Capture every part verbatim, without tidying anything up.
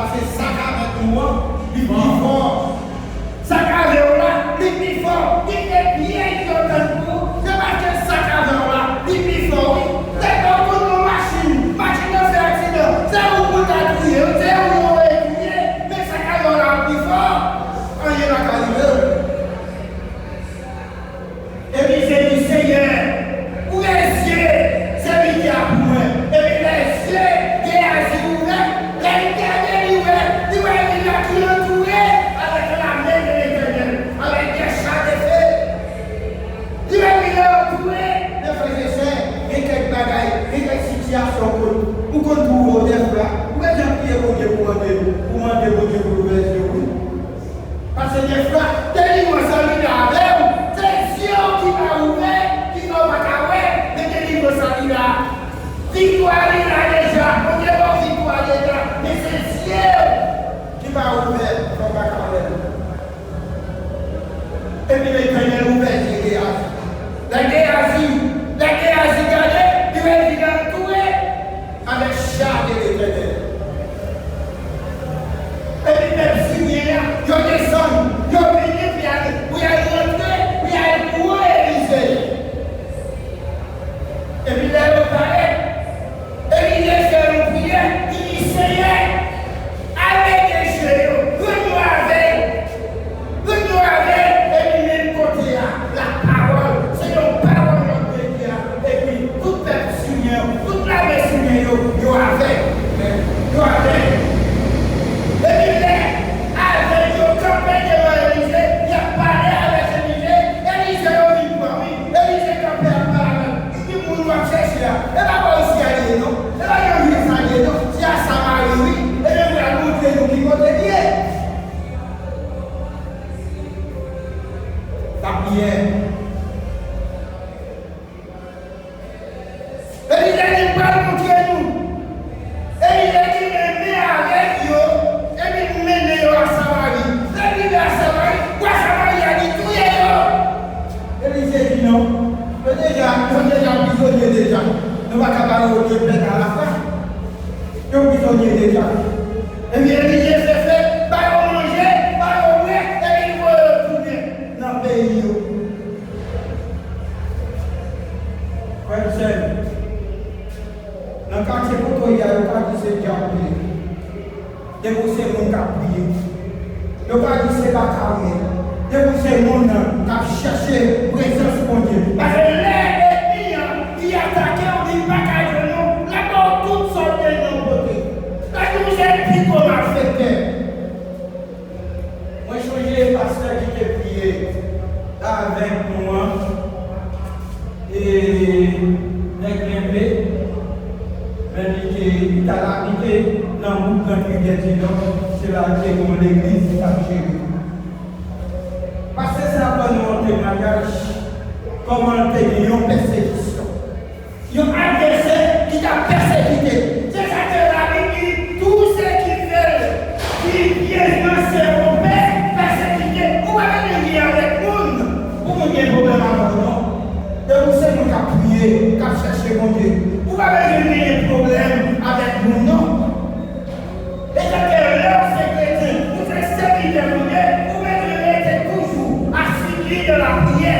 Paske sa k avèk nou an, li pi fò. Sa k avè w la, li pi fò. Kite pyèj yo tann pou ou. Se paske sa k avè w la, li pi fò, wi. Se lè w konn yon machin, machin nan fè aksidan, se ou pou ta touye, se ou yo voye touye, men sa k avè w la pi fò. Anyen pa ka rive w. Epi Jezi di, Senyè, ouvè zye sèvitè a pou mwen. Epi lè zye Geyazi ouvè, lè li gade, li wè, li wè vil la ki antoure avèk lame de Letènèl, avèk dè cha de fe. Li wè vil la antoure. Men frè e sè, gen kèk bagay, gen kèk sitiyasyon ou konn, ou konn twouve w dèfwa. Ou bezwen priye Bondye pou mande, pou mande Bondye pou l ouvè zye w, wi. Paske dèfwa, delivrans lan li la avè w. Se zye w ki pa ouvè, ki fè w pa ka wè, men delivrans lan li la. Viktwa li la deja, Bondye ba w viktwa deja, men se zye w ki pa ouvè, fè w pa ka wè. Epi Letènèl ouvè zye Geyazi. Lè Geyazi, lè Geyazi gade, li wè vil la antoure avèk cha de Letènèl. Epi pèp siryen an, yo desann, yo vini, pou y al, pou y al rantre, pou y al pran Elize. Epi lè yo parèt, Elize fè yon priyè, li di, Senyè, al mete je yo, rann yo avè l. Rann yo avè l, epi menm kote a, lapawòl, se yon pawòl Bondye di a, epi tout pèp siryen, tout lame siryen yo, yo avè l. Yo avè l. Epi lè avè l yo kanpe devan Elize, y ap pale avèk Elize, Elize yo vin pran, wi. Elize kanpe ap pale avè l. Ki moun w ap chèche a? E pa pa isi a li ye non. E pa nan vil sa li ye non. Se a Samari wi. E men m pral montre nou ki kote li ye. Lapriyè. Elize di m pral montre nou. Elize di menm men avèk yo, epi m mennen yo a Samari. Lè l rive a Samari, wa Samari a di touye yo. Elize di non. Yo deja, yo deja prizonye deja. Nou pa ka ba yo de pèn alafwa. Yo prizonye deja. Ebyen, Elize fè fè, ba yo manje, ba yo bwè, epi l voye yo tounen nan peyi yo. Frè m, sè m, nan katye kote w ye a, yo ka di se dyab ou ye. Depi w se moun k ap priye, yo ka di se baka ou ye. Depi w se moun nan k ap chèche prezans Bondye. Paske lè ènmi an, li atake w, li pa ka jwenn ou, l ap ba w tout sòt de non kote. L ap di w se pi gwo malfektè. Mwen chonje pastè ki te priye la avèk nou an, e nèg Lenbe, men li te, li t al abite nan bouk Gran Rivyè di Nò, se la l te gen yon legliz li t ap jere. Pastè sa a ban nou yon temwayaj kòman l te gen yon pèsekisyon. Yon advèsè ki t ap pèsekite. Se sa k fè Labib di, tous ceux qui veulent vivre pieusement seront pè-, pèsekite. Ou pa bezwen gen avèk moun pou moun gen pwoblèm avè w non. Depi w se moun k ap priye, k ap chèche Bondye, ou pa bezwen genyen pwoblèm avèk moun non. Etanke lè w se kretyen, ou se sèvitè Bondye, ou bezwen rete toujou asidi nan lapriyè.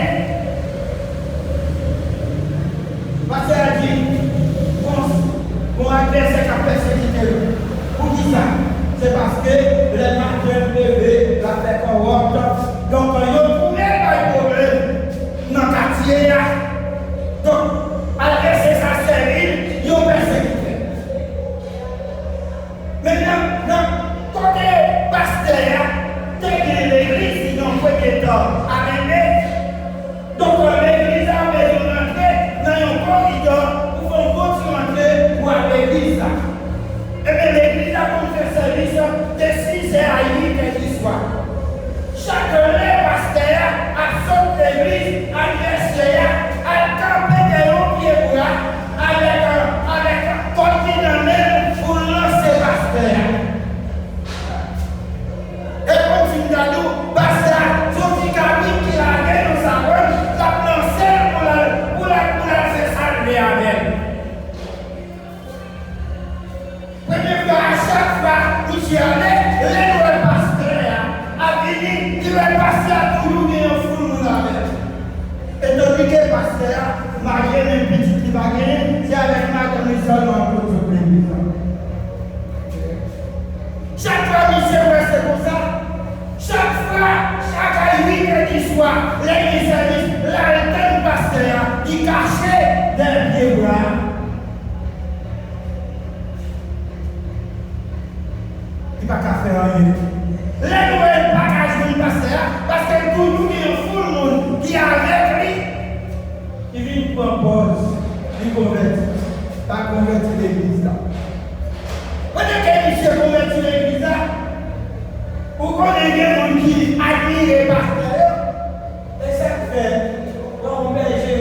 Pastè a di, bon, bon advèsè k ap pèsekite l. Poukisa? Se paske lè maten l leve, l ap fè kòwòt. Donk, yo tounen bay pwoblèm nan katye a. Donk, advèsè sa sèvi l yon pèsekitè. Men nan, nan kote pastè a te gen legliz li nan premye tan a Lenbe, donk legliz la bezwen rantre nan yon koridò pou fè yon gwo ti rantre pou al legliz la. Ebyen, legliz la konn fè sèvis de sizè a uitè di swa. Chak lè pastè a ap sot legliz, advèsè a al kanpe dèyè yon pyebwa avèk, avèk kòd li nan men l pou l lanse pastè a. E kòmsi m ta di w, pastè a, se yon ti kabrit ki lage nan savann, l ap lanse l pou l al, pou l al, pou l al fè sa l vle avè l. Premye fwa a, chak fwa nou Misye ale, lè l wè pastè a ap vini, li wè pastè a toujou gen yon foul moun avè l. Etandike pastè a marye, men pitit li pa genyen, se avèk madanm li sèlman l konn sot legliz la. Chak fwa misye wè se konsa, chak fwa, chak uit è di swa, lè gen sèvis, l al tann pastè a, li kache dèyè pye bwa a. Li pa ka fè anyen. Lè nou wè l pa ka jwenn pastè a, paske l toujou gen yon foul moun ki avèk li, li vin pran pòz li konvèti. Pa konvèti legliz la. Pandan ke misye konvèti legliz la, ou konnen gen moun ki admire pastè yo. E sa k fè, lè w yon bèje,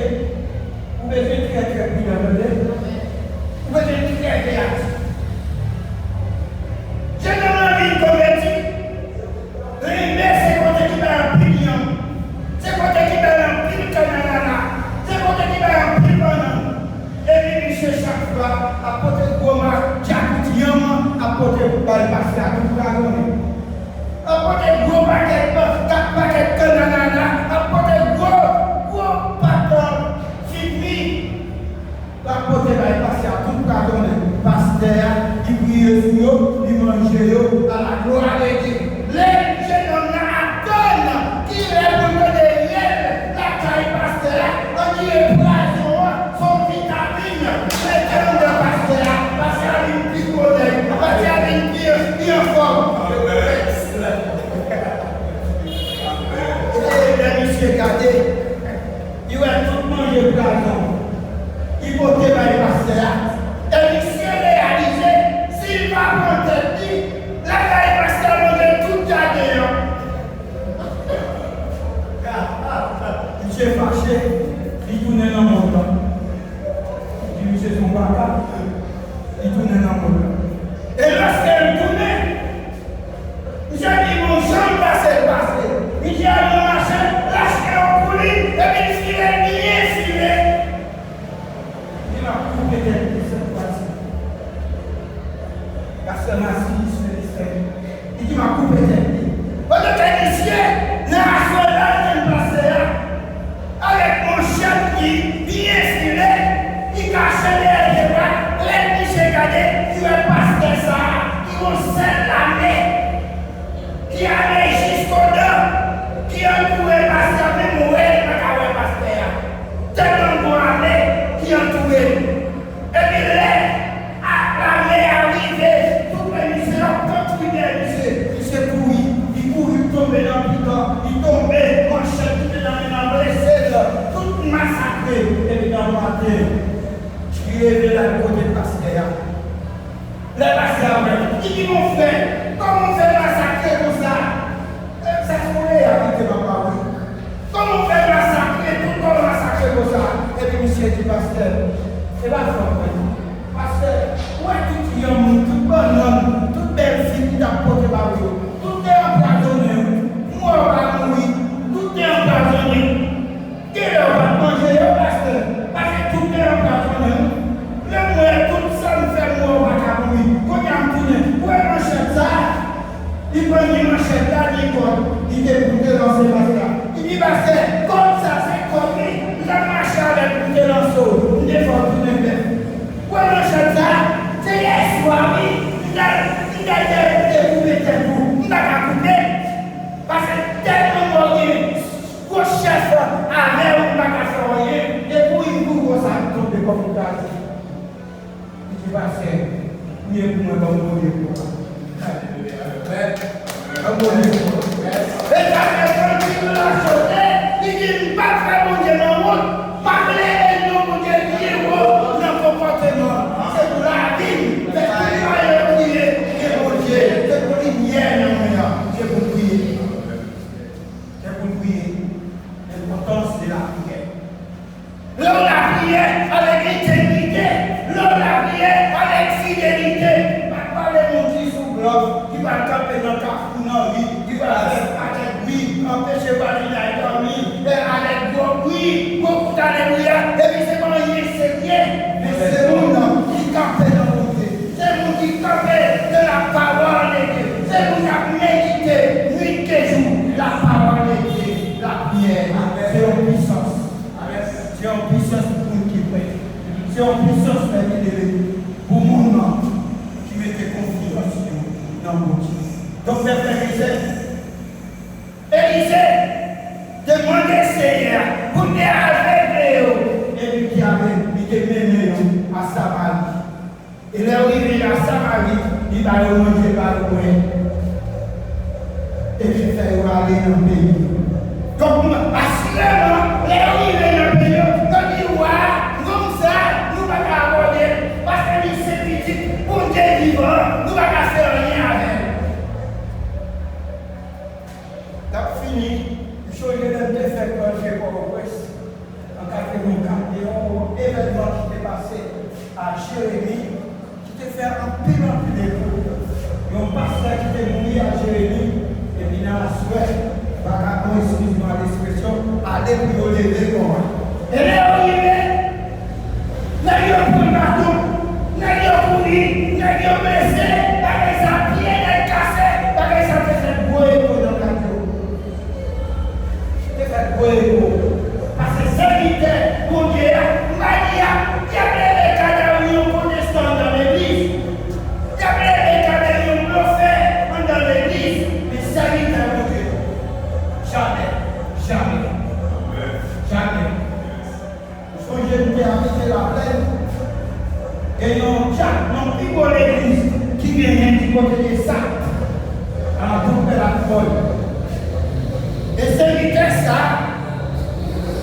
ou bezwen trè, trè pridan, tande? Ou bezwen trè veyatif. Jennonm nan vin konvèti, Limbe se kote ki bay anpil yanm, se kote ki bay anpil kannanana, se kote ki bay anpil bannann. Epi misye chak fwa ap pote gwo ma-, djakout yanm, ap pote bay pastè a tou pou kagonnen. Ap pote gwo pakèt, kat pakèt kannanana, ap pote gwo, gwo pat figmi. L ap pote bay pastè a tout kagonnen. Pastè a, li priye sou yo, li manje yo, a la glwa de Dye. Lè jennonm nan ap tann kilè pou l tande rèl lakay pastè a, on dirait pwazon an, se yon vitamin, mete anndan pastè a, pastè a vin pi gwo nèg, pastè a vin pi, pi anfòm. E lè misye gade, li wè tout manje pwazon li pote bay pastè a. E misye reyalize, si l pa pran tèt li, lakay pastè a manje tout jaden an. Misye fache, li tounen nan mòn lan. Li di misye se yon baka, li tounen nan mòn lan. E lòske l tounen, misye di bon jan l pase l pase. Misye al nan mache, l achte yon pou li, epi l file l byen file. Li di m ap koupe tèt li sèt fwa ti. Pastè Masilis Felisten. Li di m ap koupe tèt li. Pandan ke misye nan aswè la, l tann pastè a avèk manchèt li byen file, li kache dèyè pye bwa. Lè misye gade, li wè pastè sa a, ki gon sèl lame, ki ale jiskodan, ki antoure pastè a, menm wè li pa ka wè pastè a. Tèlman gon lame ki antoure l. Epi lè a, lame a rive tou pre misye, l ap kouri dèyè misye. Misye kouri, li kouri, li tonbe nan pikan, li tonbe, manchèt ki te nan men l lan blese l, tout masakre, epi nan maten, li leve l al kote pastè a. Lè pastè a wè, li di, mon frè, kòman w fè masakre konsa? E sa se yon reyalite m ap ba w wi. Kòman w fè masakre, tout kò w masakre konsa? Epi misye di, pastè, e pa fòt mwen non. Pastè, ou wè tout yanm, tout bannann, tout bèl fig m t ap pote ba w yo, tout te anpwazonnen wi. M wè w pa mouri, tout te anpwazonnen. Genlè w pa t manje yo, pastè, paske tout te anpwazonnen wi. Lè m wè tout sa m fè, m wè w pa ka mouri. Kounye a m tounen. Ou wè manchèt sa a? Li pran ni manchèt la, ni kòd. Li te pou te lanse pastè a. Li di, pastè, kòd sa, se kòd li. M t ap mache avè l pou m te lanse w. M te fè w tounen bèf. Ou wè manchèt sa a? Se yèswa wi. M t al, m t al dèyè pou te koupe tèt ou. M pa ka koupe. Paske tèlman w gen gwo chèf avè w, m pa ka fè w anyen. Epi w vin kou konsa, m tonbe kòm yon kraze. Li di, pastè, priye pou mwen, ban m Bondye pou mwen. Ban m Bondye pou mwen. E sa fè, kòm tribinasyon te, li di, m p ap fè Bondye nan wont, m ap leve non Bondye byen wo nan konpòteman. Se pou lavi m, fè tout bagay yo priye, gen Bondye, se pou limyè nan mwen an, se pou priye. Se pou l priye. Lenpòtans de lapriyè. Lè w lapriyè avèk entegrite, lè w lapriyè avèk fidelite, pa pale moun ki sou blòf, ki pral kanpe nan kafou, nan ri, ki pral fè pakèt bri, anpeche vwazinay dòmi, e avèk gwo bri, gwo kout alelouya, epi se pa anyen serye, men se moun ki kanpe nan Bondye, se moun ki kanpe de la parole de Dieu. Yon pisans, lè ki leve pou moun nan ki mete konfyans yo nan Bondye. Donk, lè frè Elize, Elize te mande Senyè a pou l te al regle yo, epi l te ale, li te mennen yo a Samari. E lè yo rive a Samari, li ba yo manje, ba yo bwè. Epi l fè yo ale nan peyi yo. Donk, asireman, lè yo rive nan peyi yo, yo di, "Wa, nonm sa, nou pa ka abòne l, paske li se pitit Bondye vivan, nou pa ka fè anyen avè l." L ap fini, m chonje lè m te fèk rantre Pòtoprens an katrevenkat, gen yon evènman ki te pase a Jeremi, ki te fè anpil, anpil eko. Yon pastè ki te mouri a Jeremi, epi nan aswè, vakabon, eskiz mwen a ekspresyon, ale pou yo leve kò a. E lè yo rive, nèg yo pran baton, nèg yo kouri, nèg yo blese, bagay sa pye, nèg kase, bagay sa te fè gwo eko nan kat yo. Te fè gwo eko. Paske sèvitè Bondye a, m pa di a, y ap leve kadav yon pwotestan anndan legliz. Y ap leve kadav yon blofè anndan legliz. Men sèvitè Bondye, jamè, jamè, jamè. M sonje m te abite Laplèn, gen yon dyak nan pi gwo legliz ki genyen ki kote de sa, alantou Pè Lapikòl. E sèvitè sa,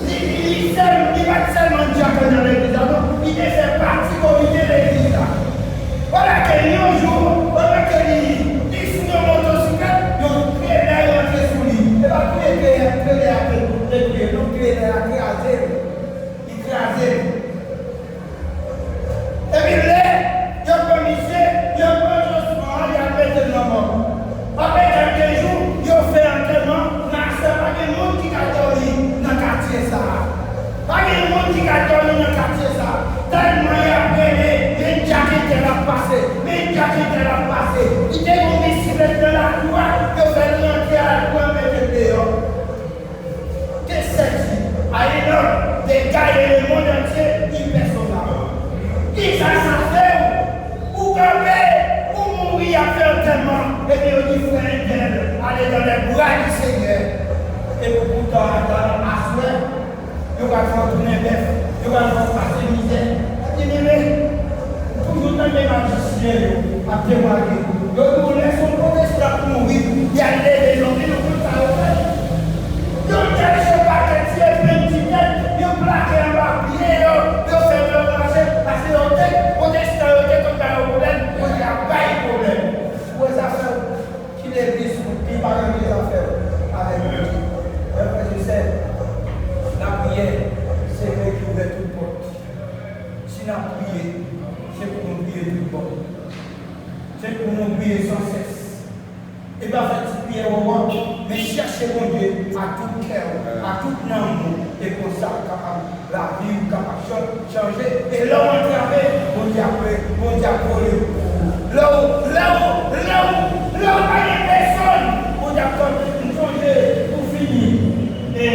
li, li, li sèl, li pa t sèlman dyak nan legliz la, non, li te fè pati komite legliz la. Vwala ke yon jou, pandan ke li, li sou yon motosiklèt, yon trelè rantre sou li. E pa touye trelè, trelè a te, te touye, non, trelè a kraze l. Li kraze l. Epi lè yo pran misye, yo pran josman an, y al mete l nan mòg. Apre kèlke jou, yo fè antèman, nan aswè pa gen moun ki ka dòmi nan katye sa a. Pa gen moun ki ka dòmi nan katye sa a. Tèlman y ap rele, men dyak entèl ap pase, men dyak entèl ap pase. Li te gen yon bisiklèt nan lakou a, yo fè l rantre a lakou a, mete l deyò. Te sèvi a Enòk de gaye lemonn antye ipèsonal. Kisa sa fè w? Ou kanpe, ou mouri, y ap fè antèman, epi yo di frè entèl ale dans les bras du Seigneur. Epi poutan, atann aswè, yo pral fè w tounen bèf, yo pral fè w pase mizè. Byeneme, m toujou tande majisyen yo ap temwaye. Yo di w lè se yon pwotestan k mouri, y al leve l, anpil, ou konn sa yo fè? Yo chèche pakèt, tiye penn ti tèt, yo plake anba pye yo, yo fè yo mache, paske yo te, pwotestan yo te konn ba yo pwoblèm, Bondye ap bay pwoblèm. Ou wè zafè w? Ki legliz ou, ki pa regle zafè w avèk Bondye? Mè frè e sè, lapriyè se kle ki ouvè tout pòt. Si n ap priye, se pou nou priye tout bon. Se pou nou priye sansès. E pa fè ti priyè wòwòt, men chèche Bondye ak tout kè w, ak tout nanm ou, e konsa w kapab, lavi w kapab chan-, chanje. E lè w antrave, Bondye ap, Bondye ap vole pou ou. Lè w, lè w, lè w, lè w pa gen pèsòn, Bondye ap kanpe. M sonje, pou fini, e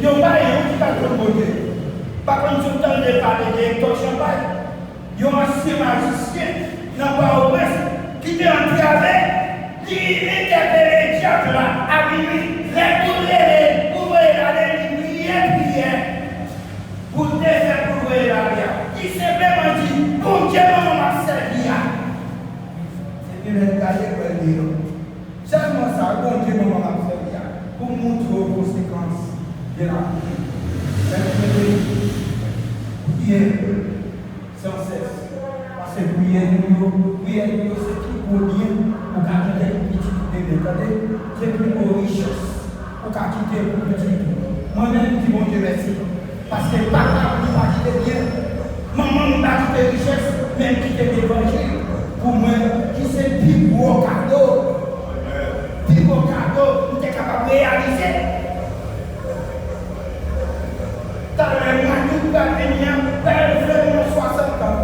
yon bayon ki pa t konn Bondye. Pa konn si w tande pale de Hector Champagne, yon ansyen majisyen nan Pòtoprens ki te antrave, li entèpele dyak la a minwi, lè pou l rele, pou voye l ale, li priye priyè pou l te fè pou l voye l ale a. Li senpleman di, "Bondye manman m ap sèvi a." Epi lè l gade, l wè l deyò. Sèlman sa, Bondye manman m ap sèvi a, pou m montre w konsekans de lapriyè. Lè nou mete priyè sansès, paske priyè nou yo, priyè nou yo se pi gwo byen ou ka kite pou pitit ou demen, tande, se pi gwo richès ou ka kite pou pitit ou. Mwen menm, m di Bondye mèsi. Paske papa m li pa kite byen, manman m pa kite richès, men m kite levanjil pou mwen, ki se pi gwo kado, pi gwo kado m te kapab reyalize. Talè, mwa d out pral vini an, pral fè mwen swasant an.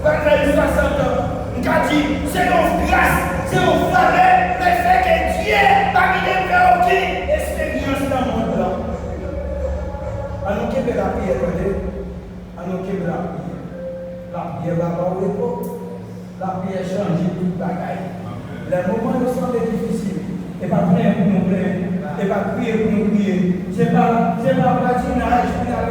Pral fè m swasant an. M ka di, se yon gras, se yon favè, lefètke Dye pa kite m fè okenn esperyans nan mond lan. An nou kenbe lapriyè, tande. An Nou kenbe lapriyè. Lapriyè va ba w repo. Lapriyè chanje tout bagay. Lè moman yo sanble difisil, e pa plenyen pou nou plenyen, e pa kriye pou nou kriye. Se pa, se pa badinaj pou n al